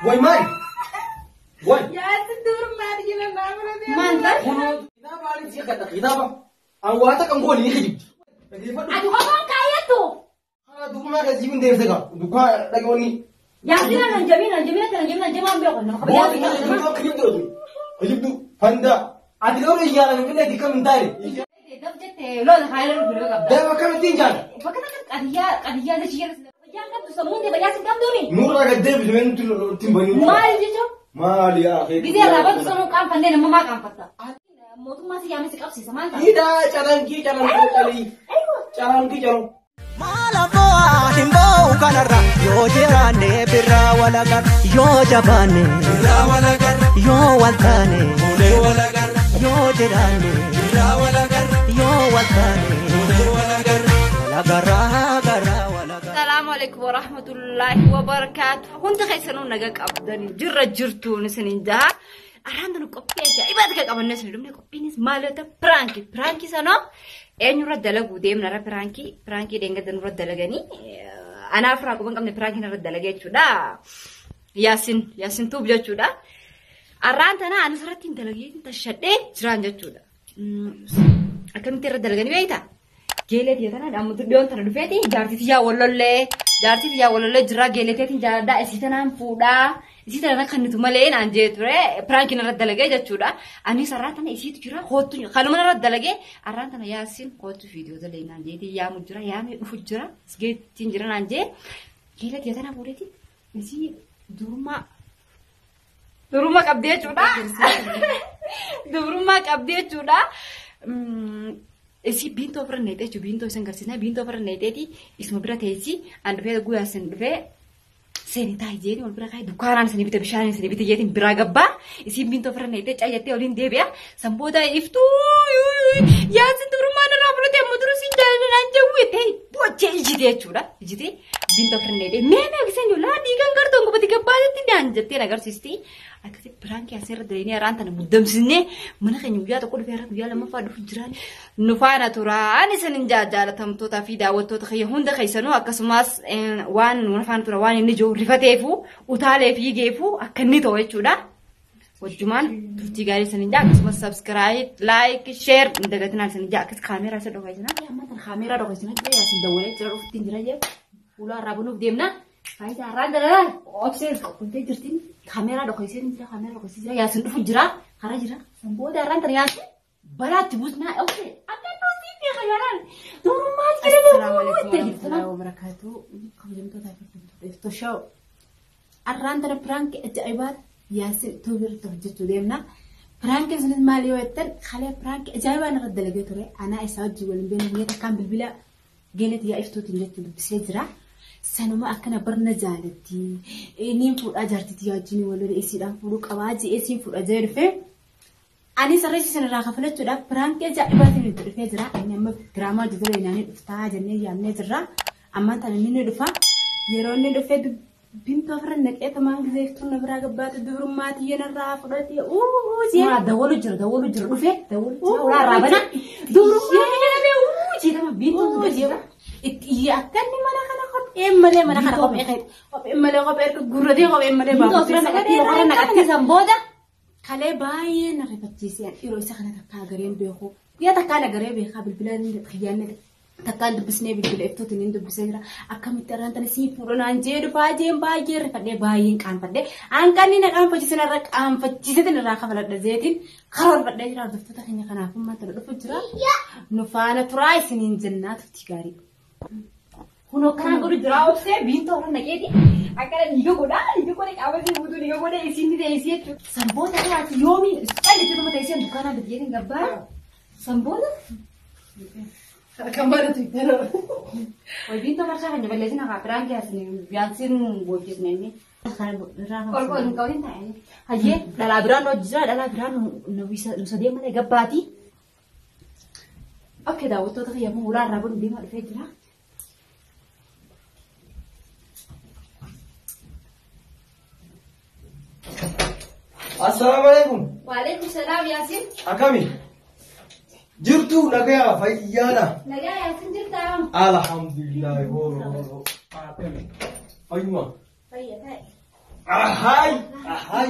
Way maali? Way. Yaasin dubrummaa dhiira naa fudhatee. Maal ta'e? Kunoo kitaaba maaliif si kadha kitaaba? An waa takka hin goone ni kijibdi. Dhaggeeffadhu. Ati kophaan kaayyattu. Haa dubrummaa kan siif hin deebise gaa. Dukkaa dhaggoonni. Yaasin nan jabiin nan jabiin nan jabiin nan jabiin beeku nama Booti kijibdu kijibdu oduu. Kijibdu fanda. Ati garuu iyyaana finfinneetti kam hin taane. Daf jette lola kaayila dhufuu qabda. Daa'ima akkamittiin jaala? Bakka takka qadiyyaa qadiyyaa jechi jedhu bayyaan qabdu sammuun ta'e bayyaa sin qabduuni. Nurraa gad deebisu mee nuti ittiin banuu. Maali jechuun? Maali yaa kee? Gizee irraa baddu sammuu qaanfannee nama maa qaanfatta? Mootummaa si yaame si qabsiisa maal ta'a? Hidhaa calankii calankii calii. Calankii caloo. Maal hin ba'u kanarra yoo jiraanne birraa walagarra yoo jabaanne Birraa walagarra, yoo wal taane fuunee walagarra, yoo jiraanne birraa walagarra, yoo wal taane fuunee walagarra. walagarraa garraa walagarra. Salaamu alaikum warahmatullaahi wabarakaatu. Hundi keessanuu naga qabdanii jirra jirtuun isiniin jaha. Araan tanu qophii ajaa'ibaa akka qabannee isin dhumne qophiinis maal yoo ta'u piraankii. Piraankii sanoo eenyurra dalaguu deemna irra piraankii. Piraankii deengada nurra dalaganii anaaf irraa quban qabne piraankii irra dalagee jechuudha. Yaasin Yaasin tuub jechuudha. Arraan tana anis irratti hin dalagee tashadhee jiraan jechuudha. Akkamitti irra dalaganii beektaa? Geelee tiyya tana ammutu dhiyoon tana dhufeeti jaartii tiyyaa wallollee jaartii tiyyaa wallollee jira geelee teetiin jaaladhaa isii tanaan fuudhaa isii tana kannitu malee naan jee ture piraankiin irra dalagee jechuudha. Anis arraan tana isiitu jira hoottu kanuma irra dalagee arraan tana yaasiin hoottu viidiyoo dalee naan jeeti yaamu jira yaamee dhufu jira isgeettiin jira naan jee geelee tiyya tana fuudheeti isii durummaa Dubrummaa qabdee jechuudha. Dubrummaa qabdee jechuudha. Isii biintoo ofirra neexee jechuudha. Biintoo isin garsiisna. Biintoo ofirra neexeeti isuma bira teessi. An dhufee guyyaa isin dhufee seeni taa'i jeeti wal bira kaa'ee dukkaanaan isin bita bishaan isin bita jeetiin biraa gabbaa. Isiin biintoo ofirra neexee cayyattee waliin deebi'a. San booda iftuu yaasin dubrummaan irraa fudhatee amma duru siin jaalallaan jawwee ta'e bochee ijjite jechuudha. Ijjite biintoo ofirra neexee mee mee giseen jiru laa dhiigan gartoon gubati gabbaatetti naan jettee na agarsiisti. Akkasi piraankii asirra daleenee har'aan tana muddamsiisnee mana keenya guyyaa tokko dhufee har'a guyyaa lammaffaa dhufu jiraan. Nu faana turaan isinin jaalatamtootaa fi daawwattoota kiyya hunda keessanuu akkasumas waan nu faana tura waan inni jiru rifateefu utaalee fiigeefu akka inni ta'u jechuudha. Wajjumaan turtii gaarii isinin jaa akkasumas subscribe, like, share hin dagatinaa isinin jaa akkas kaameeraa isa dhokaysina. Amma tan kaameeraa dhokaysina jira yaasin dawwalee jira dhufuttiin jira jee fuula irraa banuuf deemna. Faayidaa har'aan dalagaa obsee qophaa'ee jirtiin kaameeraa dhokaysee jira kaameeraa dhokaysee jira yaasin dhufu jira karaa jira san booda har'aan tana yaasin balaatti buusnaa obsee akka nuti beeka yaadaan durummaa jira Assalaamu alaikum warahmatullahi wabarakatuh. Kabajamtoota fi hordoftoota show. Arraan tana piraankii ajaa'ibaa Yaasin Tuubii irratti hojjechuu deemna. Piraankiin sunis maal yoo jettan kalee piraankii ajaa'ibaa irra dalagee ture. Anaa isaa wajjin waliin beeknu guyyaa takkaan bilbila geelee tiyyaa iftuutiin jechuun dubbisee jira. Sanuma akkana barna jaalatti. Niin fuudhaa jaartii tiyyaa wajjin wal lole isiidhaan fuudhuu qabaa je'ee siin fuudha jee dhufee. Ani sarreessi sana irraa kafalachuudhaaf piraankii ajaa'ibaatiin itti dhufee jira. Inni amma diraamaa hojjetu inaanii dhuftaa jennee yaamnee jirra. Ammaan tana inni ni dhufa. Yeroo inni dhufee bintoo ofirra naqee tumaan gisee iftuun na biraa gabbaate dubrummaa tiyya narraa fudhatee uuu jee. Suuraa dawwalu jira dawwalu jira dhufee dawwalu jira ulaa irraa bana dubrummaa jedhamee uuu jedhama biintoo Uuu jee. Itti iyyee akka inni mana kana kophee malee mana kana kophee kophee malee kophee erga gurratee kophee malee biintoo ofirra naqattee ofirra naqattee san booda Kalee baay'ee na rifachiisee yeroo isa kana takkaa agareen beeku. Guyyaa takkaan agaree beekaa bilbila xiyyaanne takkaan dubbisnee bilbila iftuutiin hin dubbisee jira. Akkamitti arraan tana sii fuudha naan jee dhufaa jeen baay'ee rifadhee baay'een qaanfadhee. Hanqanni na qaanfachiise narra qaanfachiiseetiin irraa kafaladha zeetiin karoorfadhee jira. Hordoftoota keenya kanaaf uummata tana dhufu jira. Nu faana turaa isiniin jennaa turtii gaarii. Kun akkanaan godhu jira obsee biintoo ofirra naqeeti akkana dhiiga godhaa dhiiga godhe qaama isii guutuu dhiiga godhe isiin ni teessee jechuudha. Sanboota kanaati yoomi calli dhuma teessee dukkaanaa bitee gabbaa sanboota. Kan baratu itti Way biintoo marshaa kan balleessin hafaa piraankii asin yaansiin boojjisne inni. Ol ol hin qabin taa'ee. Hayyee dhalaa biraan hojii jira dhalaa biraan nu sadee malee gabbaati. Okkee daawwattoota kiyya immoo ulaa irraa banu deemaa dhufee jira. Assalaamu alaikum. Waalaikum salaam Yaasin. Akkami? Jirtu nagayaa fayyaadha. Nagaa Yaasin jirtaa? Alhamdulillah. Hooro hooro. Akkami? Fayyuma. Fayya ta'e. Ahaay! Ahaay!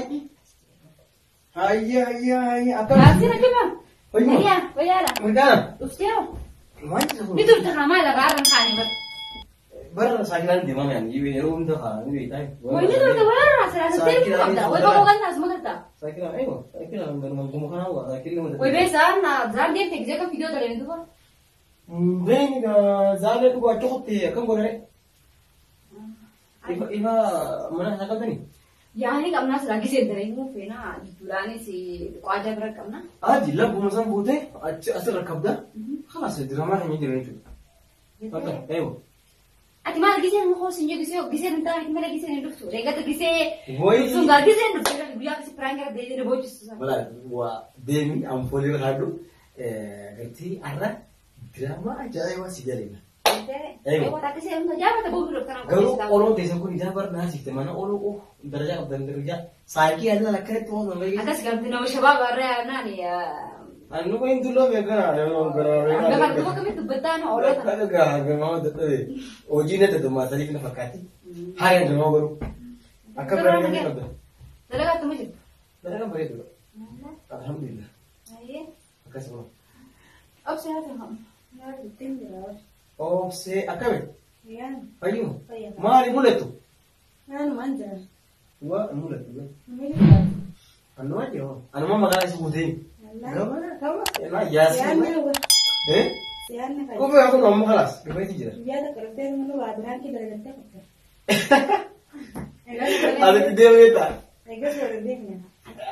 Hayya hayya hayya akkam. Yaasiin akkuma. Fayyuma. Wayyaa wayyaadha. Mirgaana. Dhuftee hoo? Waan isa kun. Ni turte kaa maal irraa har'a kaane bara. Bara saakilaan deemaa yaani yeroo hunda kaa ni beektaa. Wayii ni turte wayyaa irraa silaa turte qabda. Wayii bakka galtaa asuma galtaa. Saakilaan eewa saakilaan ganuma guma kanaa waa saakilaan hunda. Wayii beesaan zaan deemte gisee kan fiidiyoo daleen duuba. Beeni zaalee dhugaa achi qottee akkam godhare. Ifa ifa mana isaa qabdanii. Yaani qabnaa silaa gisee daleen immoo feenaa jidduudhaanis qaajaa bira qabna. Aji lagguma san fuutee achi asirra qabda. Khalas diramaa keenya jira jechuudha. Bakka eewa. Ati maal giseen nu hoos hin jiru gisee giseen hin taane malee giseen hin dhuftu. Reegata gisee Wayi. sun gaa giseen hin dhuftu guyyaa akkasii piraan gara deebiin boochisu sana. Wala waa deemi ampoolii haadhu gartee har'a diraamaa ajaa'ibaa si jaleena. Eewa. Akkasii hunda jaabata boobu dhuftan Garuu oloon teessan kun ijaa bara naasifte mana oloo of darajaa qabdan darajaa saayikii adda akkanatti oolan baay'ee. Akkas gamti nama shabaaba irraa naani. Annu kun hin dulloome gara Hanga kan duuba kamitti dubbataa nu oloo tana. Gara hanga dadhabe hojii na dadhabmaa na fakkaatti. Haala diramaa garuu akka biraa ni qabda. Dalagaa attuma jirtu. Dalagaa bareeduudha. Alhamdulillah. Akkasuma. Obsi haa ta'u. Ittiin jira. Obsee akkami? Yaan. Fayyuma? Fayyuma. Maali mul'attu? Naanumaan jira. Waa mul'attu. Anuma jira. Anuma magaalaa isa guutee. Gama gama. Naa yaasii. Siyaanni Eh? siyaanni fayyada. Qubee kun amma kalaas dhufeeti jira. Guyyaa tokko dhuftee mana waajjiraan kee dalagattee qabda. Asitti deemee ta'a. Eegas waliin deemna.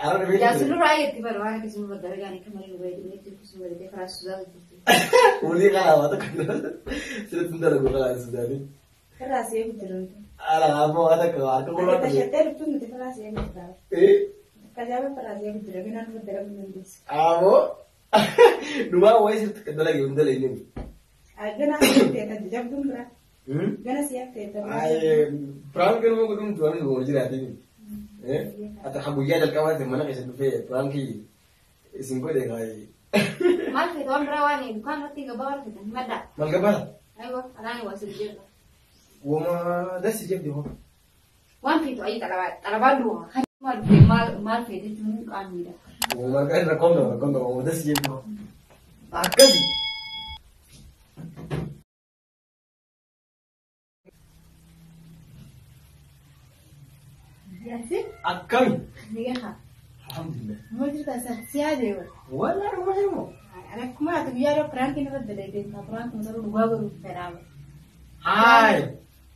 Har'a dhufeeti jira. Yaasiin nurraa eetti bara waan akkasii nurra dalagaan akka malee nu baay'ee akkasuma baay'ee karaa suusaa jirti. Walii kana waa tokko sirriitti hin dalagu kalaas suusaanii. Irraa si eegu jira. Ala ammoo waa tokko akka qolaa Akka ta'e. tashattee dhuftuun nuti irraa si eegu jira. Eh? Akka jaaba irraa si eegu jira. Binaan nurra dalaguu dandeessu. Ammoo dhumaa wayii sirriitti dalage hin dalagne. Gana si teetan jabduun bira. Gana si teetan. Piraank nama godhuun duraan nu jiraate. Ata ha guyyaa jalqabaatti mana keessa dhufee piraankii isin godhe kaayee. Maal feete waan biraa waan dukkaan irratti gabaa waan feetan himadhaa. Maal gabaasa? Aywa alaani waa sirri jirra. Wama dasi jabdi hoo. Waan feetu ayi xalabaa du'a. Maal dhufee maal maal feete jechuun qaamiidha. Wama kan rakkoon qaba rakkoon qaba wama dasi jabdi hoo. Akkasi. Yaasiin Akkami? ni gaha. Alhamdulillah. Maal jirta isa siyaa deema. Walaa dhuma jirmu. Akkuma ati guyyaa yeroo piraankii irra dalagdee piraankii masaruu dhugaa godhuuf fedhaa. Haay.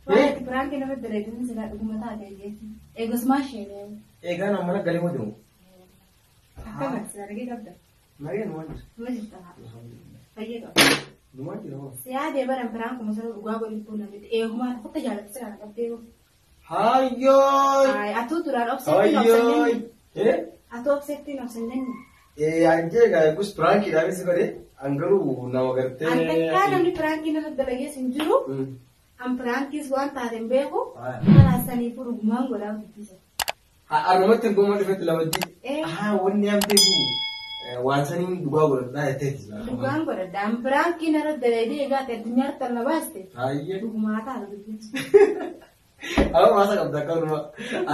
Waan piraankii irra dalagdee silaa dhuguma taate jechuudha. Eegasumaa isheenee. Egaa nama mana galee hojjemu. Akkama silaa dhagee qabda. Nagee numaan jira. Maal jirta? Alhamdulillah. Fayyee qabda. Numaan jira hoo. Siyaa deema piraankii masaruu dhugaa godhuuf namni eegumaan qotta jaalatti silaa qabdee. Hayyooy. Atuu duraan obseettiin Hayyooy. obsan Eh? Atuu obseettiin obsan jenni. Anjee egaa eegus piraankiidhaanis godhe an garuu nama gartee. An takkaa namni piraankii irra dalagees hin jiru. An piraankiis waan taate hin beeku. Karaa saniifuu dhugumaan godhaa guddisa. Arnumatti hin gomma dhufetti lamatti. Eh. Haa wanni hamtee waan saniin dhugaa godhadhaa jetteeti. Dhugaan godhadha. An piraankii irra dalagee egaa ati addunyaa irratti na baaste. Hayyee. Dhugumaa taata dubbisa. Amma maasa qabda akkanuma.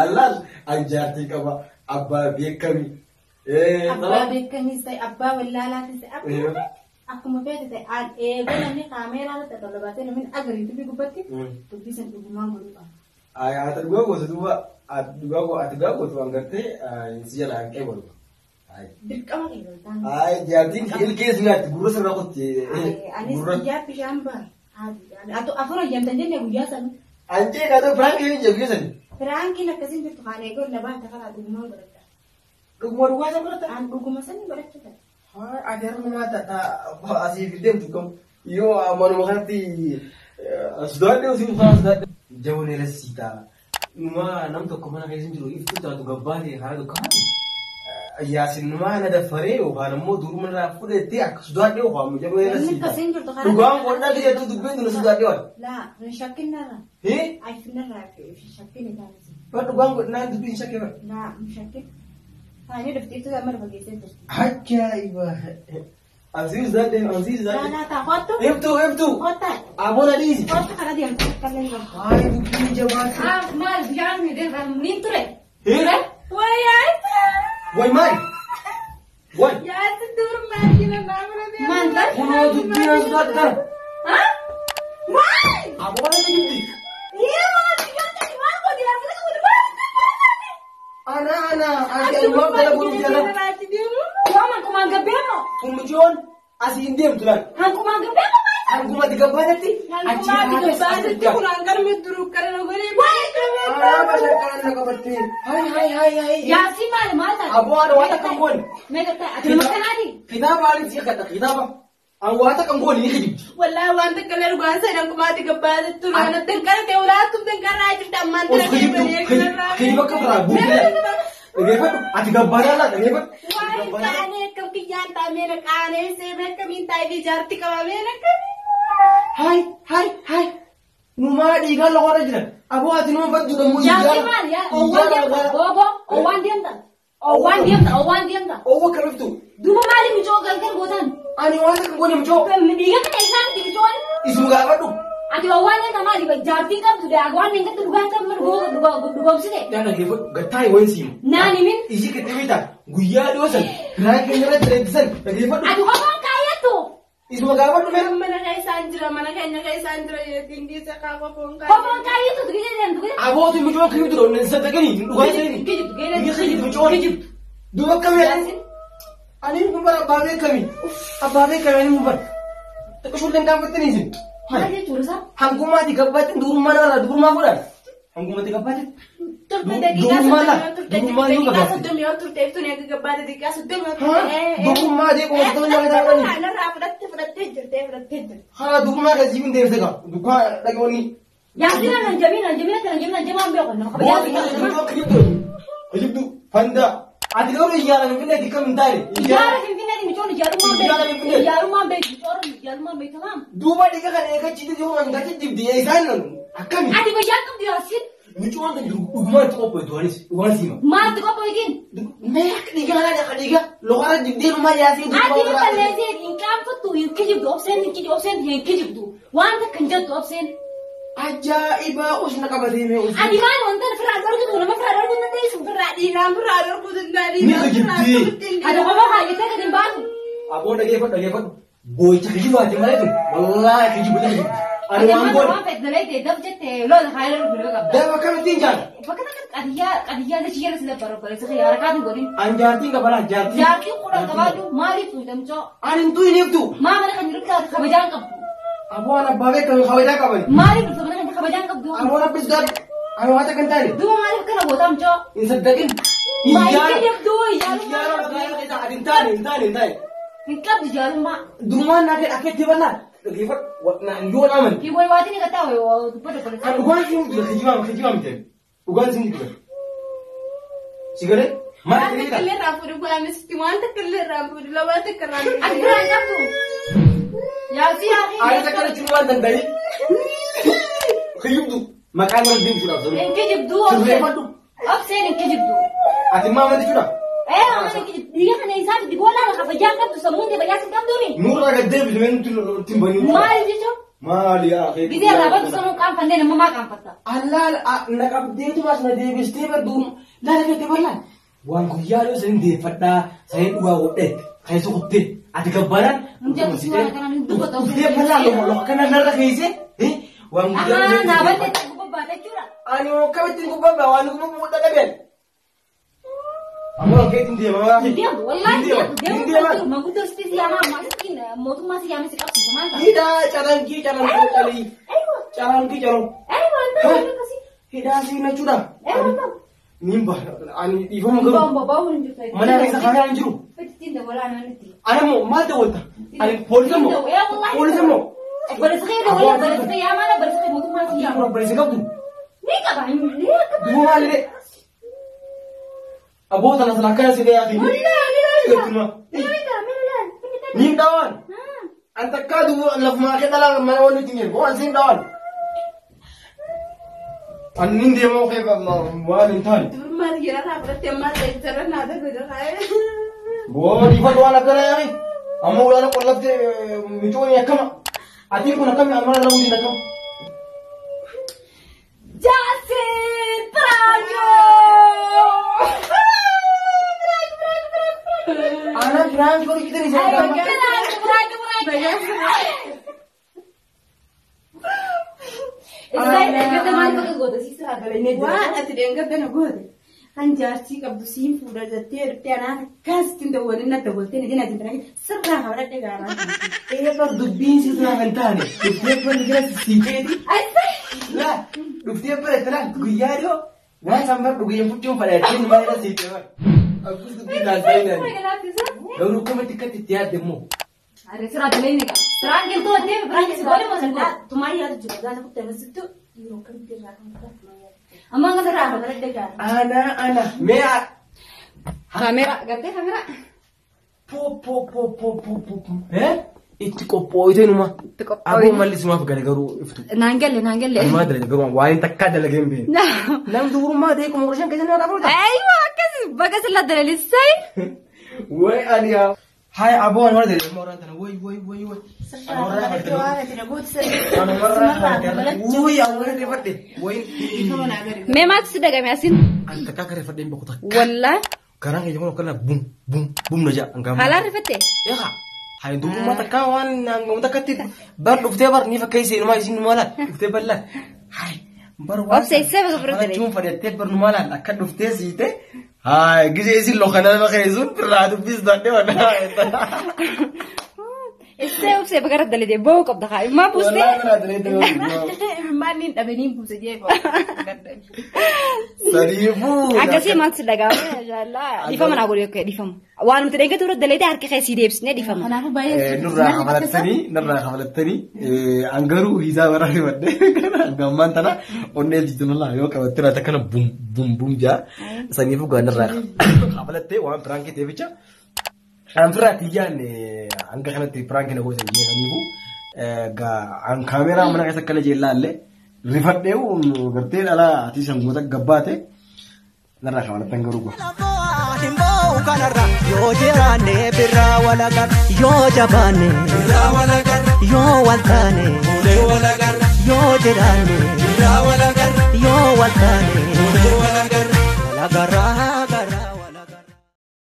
Allaas an jaartii qaba abbaa beekami. Abbaa beekamis ta'e abbaa wallaalaatis ta'e akkuma feete ta'e an eegoo namni kaameeraa irratti dhalobaatee namni agarii dubbii gubbatti dubbisan dhugumaan godhuu qaba. Ati dhugaa gootu duuba dhugaa ati dhugaa gootu waan gartee si jala hanqee godhu. Dirqama kee galtaan. Ay jaartiin ilkees nyaatti gurra sirraa qotti. Anis guyyaa bishaan ba'a. Atu afur hojjamtan jenne guyyaa sana. Anjee kaatoo piraanki hin jedhu geessani. Piraankiin akkasiin jirtu kaan eegoo na baate karaa dhugumaan godhadha. Dhuguma dhugaa isa godhata. An dhuguma sanii godhachuu fedha. Ati harma maata asii fiddee tukkamu yoo manuma kanatti sudaadhee osoo hin sudaadhee. Jaboon rasiita. Numa nam tokko mana keessa hin jiru iftuu taatu gabbaatee karaa dukkaanaati. Yaasin numa na daffaree yookaan immoo duruma irraa fudhattee akka sudaadhee yookaan jaboon Wanni rasiita. akkasiin jirtu karaa. Dhugaan qonnaa jedhu dubbiin tun sudaadhee waan. Laa, hin shakkinarra. Hee? Afinarraa fi shakkin itaanis. Bar dhugaan qonnaa dubbiin shakkee bar. Laa, hin shakkin. Taa'anii dhufteetu amma lafa geessee jirti. Ajaa'iba! Ansii sudaadhee ansii Laa, sudaadhee. laa, taa, kottu. Ibtuu ibtuu. Kottaa. Aboona dhiisi. Kottu karaa deemtu kallee hin qabdu. Hayi dubbiin jabaatu. Maal bishaan ni ture. Way Yaasin. Way maali? Way. Yaasin dubrummaa jira naamna deemu. Maal ta'e? Kunoo dubbii na sodaatu tana. Maal? Aboo na kijibdi. Yee maal biyyoota maal godhi Yaasin kun maal? Ana ana ati anumaaf dala godhuuf jala. Waan kumaan gabbeemo. Kun asii hin deemtu laal. Hankumaan gabbeemo maal? Hangumatti gabbaatetti achi Hankumaatti gabbaatetti kun hangarmi duruu kana godhee. Anaa bashakkaran na qabattee. Hai hai hai hai. Yaasin maali maal taate? Aboo ana waan akka hin goone. Mee gartaa ati nama kanaati? Kitaaba haaliin si kadha kitaaba. An waan takka hin goone ni kijibdi. Wallaahi waan takka illee dhugaan seenan kumaatti gabbaatetti turaan danqara ta'e olaantuu danqaraa jirti ammaan Os kijibdu kijiba akka biraa buufee. Dhageeffadhu ati gabbaadaa laa dhageeffadhu. Waan qaanee akkam kiyyaan taa'amee qaanee seemee akkamiin taa'ee jaarti qabamee akkamiin. Hai hai hai. Numaa dhiigaan lafarra jiran. Aboo ati numa baddu dammoo Yaasin maali yaa? Owwaan deemta. Booboo owwaan deemta. Owwaan deemta owwaan deemta. Owwa akkam iftu. Duuba maali micoo galgal gootan? Ani waan takka hin goone micoo. Dhiiga kana isaan miti micoon. Isuma gaafadhu. Ati owwaan deemta maali jaartii qabdu waan hin qabdu dhugaan qabdu dhugoomsite. Yaa dhageeffadhu gattaa'e wayin siimu. Naan himin. Ishii kitti beektaa guyyaa dhiyoo san biraan keenya irra jireessisan dhageeffadhu. Ati kophaan kaayyattu. Isuma gaafadhu mee. Mana keessaan jira mana keenya keessaan jira jeetiin dhiisa kaawwa foon Kophaan kaayyattu gijee deemtu gijee. Abootu micoo kijibdu dhoonni sadaqanii dhugaa jedhanii. Kijibdu Ni kijibdu micoo kijibdu. Duuba akkamii ani? Ani kun bara abbaa beekami. Abbaa beekami ani kun bara. Xiqqishuullee hin gaanfattanii isin. Maal jechuudha isaa? Hangummaati gabbaatiin dubrummaa namarraa dubrummaa fuudhan. Hangummaati gabbaatiin. Turte daqiiqaa Dubrummaa laa. soddomii turte Dubrummaa yoo daqiiqaa gabaabte. soddomii yoo turte ibsuun eega gabbaate daqiiqaa soddomii yoo Haa turte. dubrummaa deequma soddomii yoo gabaabte. Narraa fudhatte fudhattee jirte fudhattee jirte. Haa dubrummaa gasii hin deebise gaa. Dukkaa dhaga'oonni. Yaasin nan jamiin nan jamiin nan jamiin nan jamaan beeku nama kabajaa Booti kijibdu. Kijibdu fanda. Ati garuu iyyaara finfinnee kam hin taane. Ijaara finfinnee micoon ijaarummaan Ijaara beeku. Finfinnee. Ijaarummaan beeku micoon ijaarummaan beeku tamaam. Duuba dhiiga kana eeggachiitti jiru hangachi dibdi isaan nan akkami. Ati fayyaa qabdu Yaasin. Micoon kan jiru dhugumaan itti qopheetu anis dhugaan siima. Maaltu qopheetiin? Mee akka dhiiga kanaa akka dhiiga loqara dibdee dhumaa yaasee Ati balleessee hin qaanfattu hin kijibdu obseen hin kijibdu obseen hin kijibdu waan takka hin jettu obseen. Ajaa'iba usna qabatee mee usna. Ati maal wanta firraa dhorkitu nama firraa dhorkuu hin dandeessu. Birraa dhiiraan birraa dhorkuu danda'a Ni kijibdi. Ati kophaa kaayyatee gadi hin baatu. Aboo dhageeffadhu dhageeffadhu. Boo'icha kijibaati malee tun wallaahi kijibu ni kijibdi. Ani Ati waan maal goone. waan fedhe dalee daf jette lola kaayee dhorkuu qabda. Daba akkamittiin jaala? Bakka takka qadiyyaa qadiyyaa dachii jala si dabara obboleessa kiyya harkaatiin godhin. An jaartiin qabalaa jaartiin. Jaartiin kudhan qabaadhu maaliif tuutamchoo? Ani hin tuyin ibtu. Maa mana kan jiru kabajaan qabdu. Aboo an abbaa beekamu kabajaa qabani. Maaliif dhufte mana kan kabajaan qabdu? Aboo rabbis gaadhu. Ani waan takka hin taane. Duuba maaliif kana gootamchoo? Hin saddaqin. Maaliif kijibdu Iyyaara ijaarummaa magaalaa keessa ati hin taane hin taane hin taane. hin qabdu ijaarummaa. Durumaan naa ta'e akka itti bal'aa. Dhageeffadhu yoo naaman. Hiwwai waatiin gataa dubbata obboleessa. An dhugaan siin jira kijibaam kijibaam ta'e. Dhugaan siin jira. Si galee maal Waan ta'e takka illee irraa fuudhu go'aamisitti waan takka illee irraa fuudhu lamaan takka irraa fuudhu. Ati biraan qabdu. Yaasii yaasii. Ani takka jechuun waan danda'e. Kijibdu maqaan irra deemsuudhaaf sababa. Hin kijibdu obseen. Sirreeffadhu. Obseen hin kijibdu. Ati maa amanti jechuudha. Ee amana hin kijibdu. Dhiiga kana isaa fiddi boolaa lafa fayyaa qabdu sammuun ta'e fayyaa sin qabduuni. Nurraa gad deebisu mee nuti ittiin banuu. Maali jechuun? Maali yaa kee. Gizee irraa baddu sammuu qaanfannee nama maa qaanfatta? Allaal na qabdeetumas na deebistee baddu laala gadi bal'aan. Waan guyyaa dhiyoo saniin deeffadhaa saniin dhugaa godhee keessa kuttee ati gabbaadhaan. Hin jettu waan akkanaa hin dubbatu. Uffee bal'aan loka loka kana narra keessee waan guyyaa Ahaa dhiyoo naa badde itti gubbaa jechuudha. Ani akkamitti gubbaa waan gubbaa dhadhabeen. Ammoo keetiin deema waa. Deemu wallaahi deemu Hin deemu deema. manguddoo sitti si yaamaa ammaa sitti mootummaa si yaamee si qabsiisa maal ta'a? Hidhaa calankii calankii calii. Aywa Calankii caloo. aywa anta akkasii. Hidhaa siinachuudha. Aywa anta. Niin baha ani dhiifama garuu. Bombo bahu hin jirtu. Mana keessa kaayaan hin jiru. Fittiin dabalaa naannitti. Ani immoo maal daawwatta? Ani poolisa immoo. Poolisa immoo. Obboleessa kee dabalee obboleessa kee yaamaa obboleessa kee mootummaa si yaama. Obboleessa qabdu. Ni qaba ni akka Duuba maal illee? Abboota na sana akkana si dhiyaate. Niin dhawaan. An takkaa duuba lafumaa kee dhalaa mana walitti hin jiru. Waan siin dhawaan. An nin deemaa kee waan hin taane. Durmaan yeroo fudhattee ammaa ta'e jara naa ta'e jira. Boo dhiifadhu waan akkana yaame. Amma ulaana qollaftee micooni akkama. Atiin kun akkami amma na waliin akkama. Jaasi Piraayoo! Isa maal bakka goota si siraa galanee jira. Waan ati dheengadda na goote. Kan jaarsii qabdu siin fuudha jettee dhuftee anaa akkasitti hin dawwalin na dawwaltee na jenna jintana sirraa kabadhadhe gaaraa. Ee bar dubbiin si tunaaf hin taane. Dhuftee bar jira siiteeti. Laa dhuftee bar itti laa guyyaa dhiyoo waan san bar dhugee fuchuun fadhaatee nu baay'ee siitee bar. Akkus dubbiin laastaa hin Garuu akkamitti akkatti itti yaadde immoo. Are siraa galanee qaba. Siraan galtoo deeme biraan si godhe moo san godhe. Tumaa yaadu jira gaafa kuttee masittu yeroo kamitti irraa kan fudhatu tumaa yaadu. Amma hanga Sirraa sirraa. kabadhadhe gaaraa. Ana ana mee Kaameraa gartee kaameraa. po po po po po po po eh itti qophooyte numa. Itti qophooyte. Aboo mallisumaaf gale garuu iftu. Naan galle naan galle. Anumaa dalage garuu waan takkaa dalagee hin beekne. Namni dubrummaa ta'e kuma 15 keessa nama dhaabata. Aywa akkas baga silla dalalisai. Way ani yaa. Hai aboo ani warra dalage warra tana way way way way. Sirraa kabadhadhe waan ati na goote Ani warra sirraa kabadhadhe. Wuy ani warra rifadhe. Way. Mee maaltu si dagame asin? Ani takkaa kan rifadhe hin beeku takka. Wallaa Karaan keenya kun akkana bum bum bum na ja'a. haalaan rifatte? Egaa hai dubrummaa takkaa waan naangamu takkatti bar dhuftee bar ni fakkeessee inumaa isin numaa laal dhuftee bal'aa. Hai bar waan. Obsa isee bakka bira dalage. Jechuun fadhattee bar numaa laal akka dhuftee siite. Hai gisee isin lokanaa nama keessuun birraa dubbis dandee waddaa. Isee obsee bakka irra dalage ba'uu qabda haa. Maa buustee? Wallaahi biraa dalagee Ilmaan niin dhabanii buuse jee Sadiifuu. Akkasii maaltu si dhagahame? Jaallaa dhiifama naa godhe akka dhiifama. Waan nuti dheengadda irra dalagee harka kee sii deebisnee dhiifama. Kanaafuu baay'ee Nurraa kafalattanii nurraa kafalattanii an garuu hiisaa bara rifadhe gammaan tana onnee jijjiirraa yoo qabatte laata kana bum bum bum jaa saniifuu gaa nurraa kafalattee waan piraankii ta'e bicha an firraa tiyyaan hanga kanatti piraankii na gootan jee saniifuu gaa an kaameeraa mana keessa akkana jeellaallee rifadhee gartee dhalaa ati sangoota gabbaate narraa kafalattan garuu gosa. Himboo kanarra yoo jiraanne birraa walagarra yoo jabaanne Birraa walagarra. yoo waltaane Fuudhee walagarra. yoo jiraanne Birraa walagarra. yoo waltaane Fuudhee walagarra. walagarra.